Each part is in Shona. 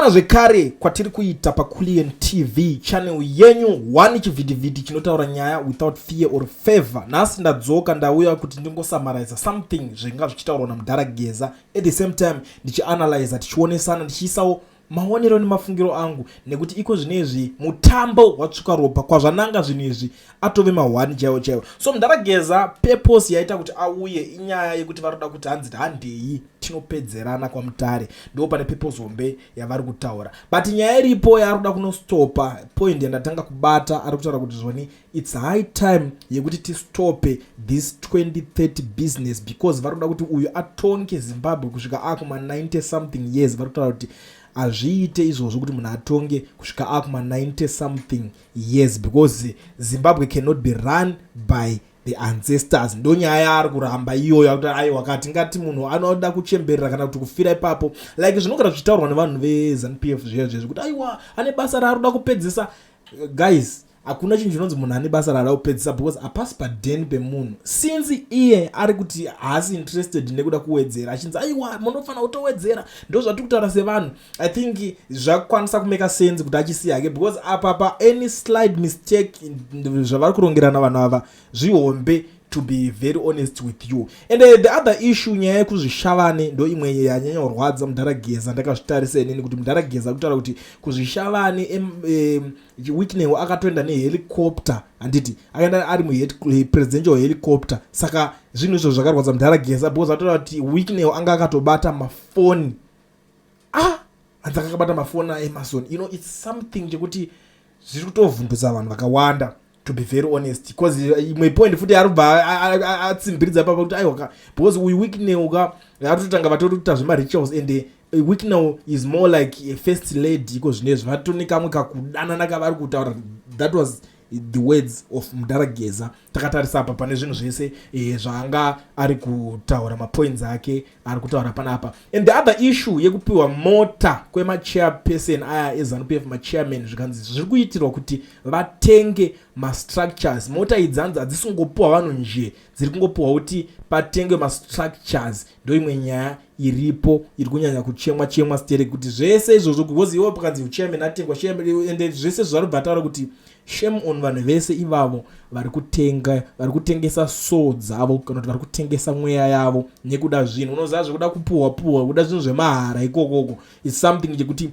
Kusangana zvekare kwatiri kuita paCulian TV channel yenyu one chivhitivhiti chinotaura nyaya without fear or favor. Nhasi ndadzoka, ndauya kuti ndingosummariza something zvinga zvichitaurwa namudhara Geza, at the same time ndichianalyza, tichionesana, ndichiisawo maonero nemafungiro angu, nekuti iko zvinezvi mutambo watsvuka ropa kwazvananga. Zvinhu izvi atove mahwani chaiwo chaiwo. So mudhara Geza, purpose yaita kuti auye inyaya yekuti vari kuda kuti hanzi handei tinopedzerana kwaMutare. Ndo pane purpose hombe yavari kutaura, but nyaya iripo yaari kuda kunostopa, point yandatanga kubata, ari kutaura kuti zvoni it's high time yekuti tistope this 2030 business, because vari kuda kuti uyu atonge Zimbabwe kusvika akuma 90 something years. Vari kutaura kuti hazviite izvozvo kuti munhu atonge kusvika akuma 90 something years, because Zimbabwe cannot be run by the ancestors. Ndo nyaya yaari kuramba iyoyo, akuti aiwa, katingati munhu anoda kuchemberera kana kuti kufira ipapo, like zvinogara zvichitaurwa nevanhu veZANU PF zviya zvezvi kuti aiwa, ane basa raari kuda kupedzisa. Guys, hakuna chinhu chinonzi munhu ane basa raada kupedzisa, because hapasi padeni pemunhu. Since iye ari kuti haasi interested nekuda kuwedzera, achinzi aiwa, munofanira kutowedzera, ndo zvatiri kutaura sevanhu. I think zvakwanisa kumeka sense kuti achisiya hake, because apa pa any slight mistake, zvavari kurongerana vanhu ava zvihombe, to be very honest with you. And the other issue, nyaya yekuzvishavane, ndo imwe yanyanya kurwadza mudhara Geza. Ndakazvitarisa inini kuti mudhara Geza kutaura kuti kuzvishavane, Wicknell akatoenda nehelicopter, handiti? Akaenda ari mupresidential helicopter. Saka zvinhu izvo zvakarwadza mudhara Geza, because ataura kuti Wicknell anga akatobata mafoni. Ah, hanzi akakabata mafoni aEmmerson. It's something chekuti zviri kutovhundutsa vanhu vakawanda, to be very honest, because imwe point futi ari kubva atsimbiridza papa kuti aiwa, because uyu Wicknell ka atotanga vatori kuita zvemarituals, and Wicknell is more like a first lady iko zvinezvi. Vatone kamwe kakudanana kavari kutaura. That was the words of mudhara Geza. Takatarisa apa pane zvinhu zvese zvaanga ari kutaura, mapoints ake ari kutaura panapa. And the other issue yekupiwa mota kwemachairperson aya eZANU PF, machairman, zvikanzi zviri kuitirwa kuti vatenge mastructures. Mota idzi hanzi hadzisi kungopiwa vanhu nje, dziri kungopiwa kuti patengwe mastructures. Ndo imwe nyaya iripo iri kunyanya kuchemwa chemwa sterek, kuti zvese izvozvo, because iwo pakanzi chairman atengwa, ende zvese zvaribva taura kuti shame on vanhu vese ivavo vari kutenga, vari kutengesa soul dzavo, kana kuti vari kutengesa mweya yavo nekuda zvinhu. Unoziva zvekuda kupuhwa puhwa, kuda zvinhu zvemahara ikokoko is something chekuti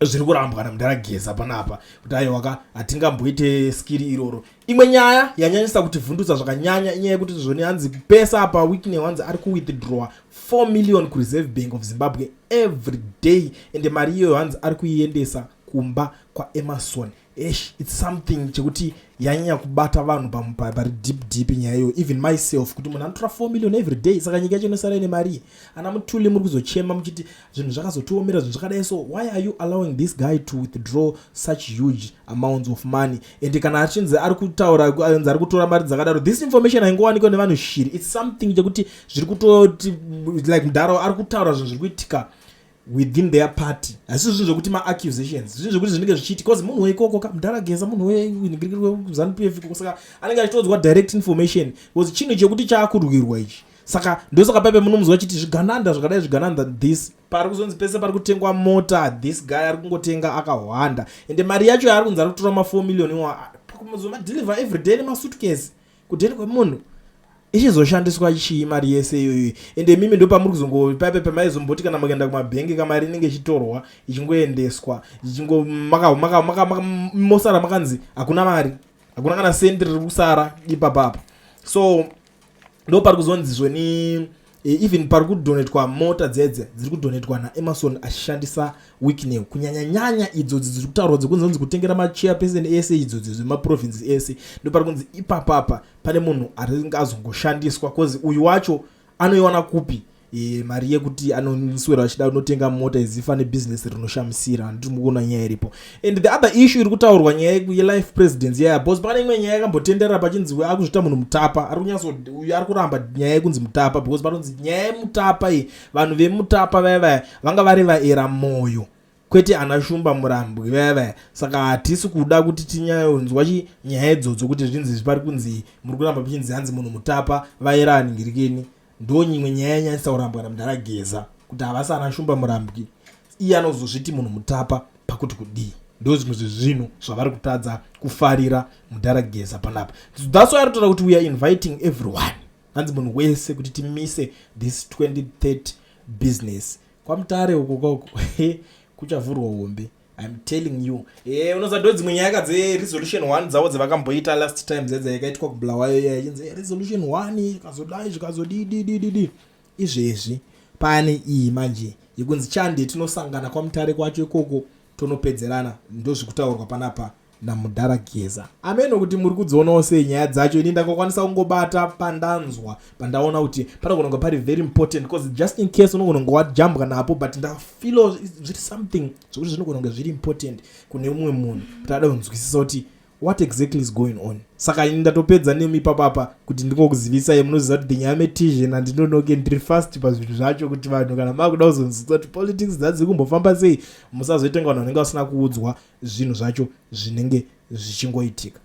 zviri kurambwa namudhara Geza panapa, kuti aiwaka, hatingamboite skiri iroro. Imwe nyaya yanyanyisa kuti vhundutsa zvakanyanya inyaya yekuti zvoni hanzi pesa apa Wicknell hanzi ari kuwithdrawa 4 million kuReserve Bank of Zimbabwe every day, ende mari iyoyo hanzi ari kuiendesa kumba kwaEmmerson. Esh, it's something chekuti yanyanya kubata vanhu pari deep deep nyaya iyoyo, even myself, kuti munhu anotora 4 million every day. Saka nyika yacho inosara ine mari? Ana Mutuli, muri kuzochema muchiti zvinhu zvakazotiomera, zvinhu zvakadai. So why are you allowing this guy to withdraw such huge amounts of money? And kana achinzi ari kutaura, anzi ari kutora mari dzakadaro, this information haingowanikwa nevanhu shiri. It's something chekuti zviri kutoti like mudharo ari kutaura zvinhu zviri kuitika within their party. Hasi zvinhu zvekuti maaccusations, zvinhu zvekuti zvinenge zvichiiti, because munhu weikoko ka mudhara Geza, munhu weZANU PF ikoko, saka anenge achitodzwa direct information, because chinhu chekuti chaakurwirwa ichi. Saka ndosaka paipe munomuzwa chiti zvigananda zvakadai, zvigananda this, pari kuzonzi pese pari kutengwa mota, this guy ari kungotenga akahwanda. Ende mari yacho yaari kunzi ari kutora, ma4 million iwa, zomadeliver every day nemasuitcase kudheni kwemunhu, ichizoshandiswa chii mari yese iyoyo? Ende mimi ndo pamuri kuzongopaipe pamaizomboti kana mukaenda kumabhengi, kamari inenge ichitorwa, ichingoendeswa, mosara makanzi hakuna mari, hakuna kana sendi riri kusara ipapapa. So ndo pari kuzonzi zvoni even pari kudonetwa mota dzedze dziri kudonetwa naEmmerson achishandisa Wicknell, kunyanyanyanya idzodzi dziri kutaurwa dzekunzonzi kutengera machairperson ese idzodzi zvemaprovinces ese. Ndo pari kunzi ipapapa pane munhu aringe azongoshandiswa, cause uyu wacho anoiwana kupi mari yekuti anoswera achida kunotenga mota izifa nebhizinesi rinoshamisira? Handiti mukuona nyaya iripo? And the other issue iri kutaurwa, nyaya yelife presidency yaya, because pane imwe nyaya yakambotenderera pachinzi akuzvita munhu Mutapa, ari kunyatso uyu ari kuramba nyaya yekunzi Mutapa, because panonzi nyaya yemutapa iyi, vanhu vemutapa vaya vaya vanga vari vaera mwoyo, kwete ana Shumba Murambwi vaya vaya. Saka hatisi kuda kuti tinyayonzwa chi nyaya idzodzo kuti zvinzi pari kunzi muri kuramba pachinzi hanzi munhu Mutapa, vaera aningirikeni. Ndo nyimwe nyaya yanyanyisa kurambwa namudhara Geza, kuti havasi ana Shumba Murambwi. Iye anozozviti munhu mutapa pakuti kudii? Ndo zvimwe zvezvinhu zvavari kutadza kufarira mudhara Geza panapa. That's why ari kutaura kuti we are inviting everyone, hanzi munhu wese, kuti timise this 2030 business. KwaMutare uko koko kuchavhurwa hombe, I'm telling you. Unoziva, ndo dzimwe nyaya dzeresolution 1 dzavo dzavakamboita last time, dzedza yakaitwa kuBulawayo iya, ichinzi resolution 1 ikazodai, zvikazodididididi. Izvezvi pane iyi manje yekunzi chande tinosangana kwaMutare kwacho ikoko, tonopedzerana. Ndozvikutaurwa panapa namudhara Geza. Ameno kuti muri kudzionawo sei nyaya dzacho. Ini ndakakwanisa kungobata pandanzwa, pandaona kuti panogona kunge pari very important, because just in case unogona kunge wajambwa napo, but ndafeela zviri something zvekuti zvinogona kunge zviri important kune mumwe munhu kuti ada kunzwisisa kuti what exactly is going on. Saka ini ndatopedza nemi ipapapa kuti ndingokuzivisai. Munoziva kuti the Nyametizhen, handinonoke, ndiri fast pazvinhu zvacho, kuti vanhu kana makuda kuzonzwisisa kuti politics dzadzi kumbofamba sei, musazoitenga vanhu vanenge vasina kuudzwa zvinhu zvacho zvinenge zvichingoitika.